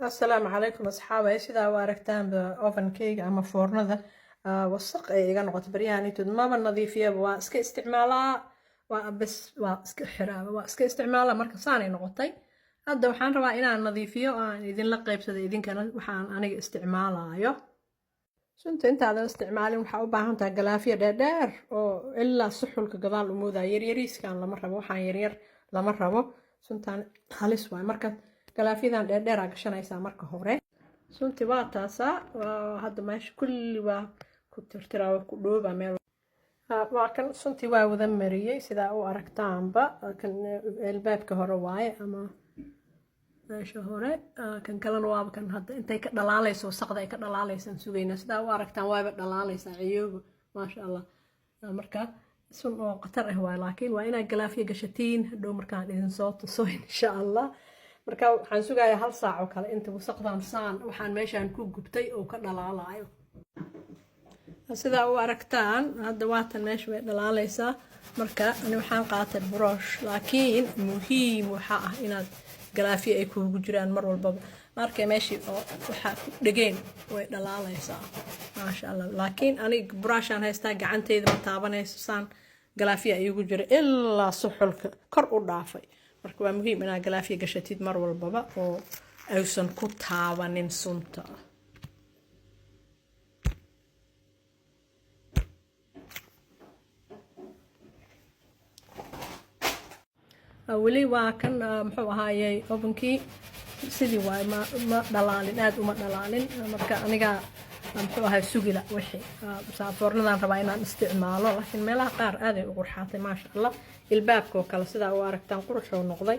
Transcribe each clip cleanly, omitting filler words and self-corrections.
Asalaamu calaykum asxaabay. Sidaa u aragtaanba, ovenkeyga ama foornada wasaq ay iga noqotay baryahan intood maba nadiifiyaba. Waa iska isticmaalaa, waa bes, waa iska xiraaba, waa iska isticmaalaa. Marka saanay noqotay. Hadda waxaan rabaa inaan nadiifiyo, aan idinla qaybsada idinkana waxaan aniga isticmaalayo. Sunta intaadan isticmaalin, waxaa u baahan tahay galaafiya dheerdheer oo ilaa suxulka gadaal u moodaya. Yaryariiskan lama rabo, waxaan yaryar lama rabo, suntaan halis waay. Marka galaafyadan dheerdheeraa gashanaysaa marka hore. Sunti waa taasaa. Hadda meesha kulli waa ku tirtiraa, waa ku dhooba meel. Waa kan, suntii waa wada mariyey sidaa u aragtaanba. Kan albaabka hore waaye ama meesha hore. Kan kalena waaba kan. Hadda intay ka dhalaalayso wasaqda ay ka dhalaalaysaan sugaynaa. Sidaa u aragtaan, waaba dhalaalaysaa ciyooba, maasha Allah. Marka sun oo khatar ah waay, laakiin waa inaad galaafiya gashatiin. Hadhow markaan idin soo tuso, insha Allah. Marka waxaan sugayaa hal saac oo kale inta wasaqdan saan waxaan meeshaan ku gubtay oo ka dhalaalayo. Sidaa u aragtaan, hadda waatan meesha way dhalaalaysaa. Marka ani waxaan qaatay brush, laakiin muhiim waxaa ah inaad galaafiya ay kuugu jiraan mar walbaba. Markay meeshii oo waxaa ku dhegeen, way dhalaalaysaa, maasha Allah. Laakiin aniga brushaan haystaa, gacanteyda ma taabanayso. Saan galaafiya iigu jira ilaa suxulka kor u dhaafay. Marka waa muhiim inaad galaafiya gashatid mar walbaba oo aysan ku taabanin sunta. Weli waa kan, muxuu ahaayey, ovenkii sidii waay, ma dhalaalin, aada uma dhalaalin. Marka aniga, muxuu ahay, sugila wixii foornadan rabaa inaan isticmaalo, laakiin meelaha qaar aaday u qurxaatay, maasha Allah. Ilbaabka oo kale, sidaa u aragtaan, quruxuu noqday,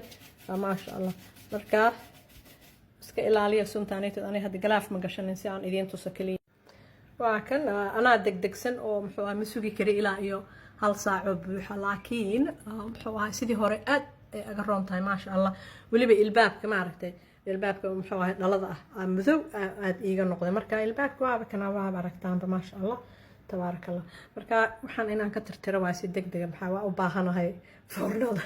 maasha Allah. Marka iska ilaaliya suntaanaytood. Aniga hadda galaaf ma gashanin, si aan idiin tuso keliya. Waa kan, anaa degdegsan oo, muxuu ahay, ma sugi kari ilaa iyo hal saacoo buuxa, laakiin muxuu ahay, sidii hore aad ay aga roon tahay, maasha Allah. Weliba ilbaabka, maaragtay, ilbaabka, muxuu ahay, dhalada ah madow aad iiga noqday. Marka ilbaabka waaba kana, waaba aragtaanba, maasha Allah, tabaaraka Allah. Marka waxaan inaan ka tirtiro waa si deg dega. Maxaa waa u baahanahay foornada.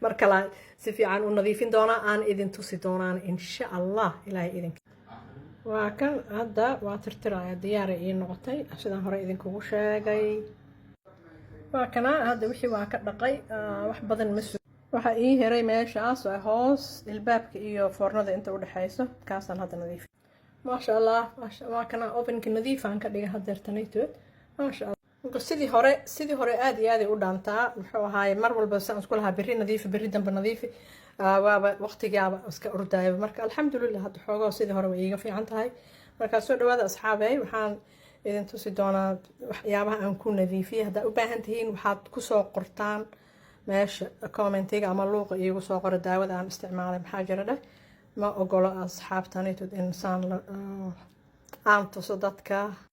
Mar kale si fiican u nadiifin doonaa, aan idin tusi doonaan, insha Allah, Ilaahay idinka. Waa kan, hadda waa tirtiraya, diyaaray ii noqotay sidaan hore idinkugu sheegay. Waa kana, hadda wixii waa ka dhaqay. Wax badan ma waxaa ii heray meeshaas oo hoos ilbaabka iyo foornada inta udhexayso, kaasaan hadda nadiifi, maasha Allah. Waa kana, ovenka nadiifaan ka dhigay hadeertanaytood, maasha Allah. Sidii hore aada iyo aaday u dhaantaa. Muxuu ahaaye, mar walba saan isku lahaa berri nadiifi, berri dambe nadiifi, waaba waqtigaaba iska ordayaba. Marka alxamdulilah, hadda xoogoo sidii hore way iiga fiican tahay. Markaa soo dhawaada asxaabey, waxaan idin tusi doonaa waxyaabaha aan ku nadiifiyay. Haddaa u baahan tihiin, waxaad kusoo qortaan meesha commentiga ama luuqa iigu soo qora daawada aan isticmaalay. Maxaa jira dheh, ma ogolo asxaabtanitood insaan aan tuso dadka.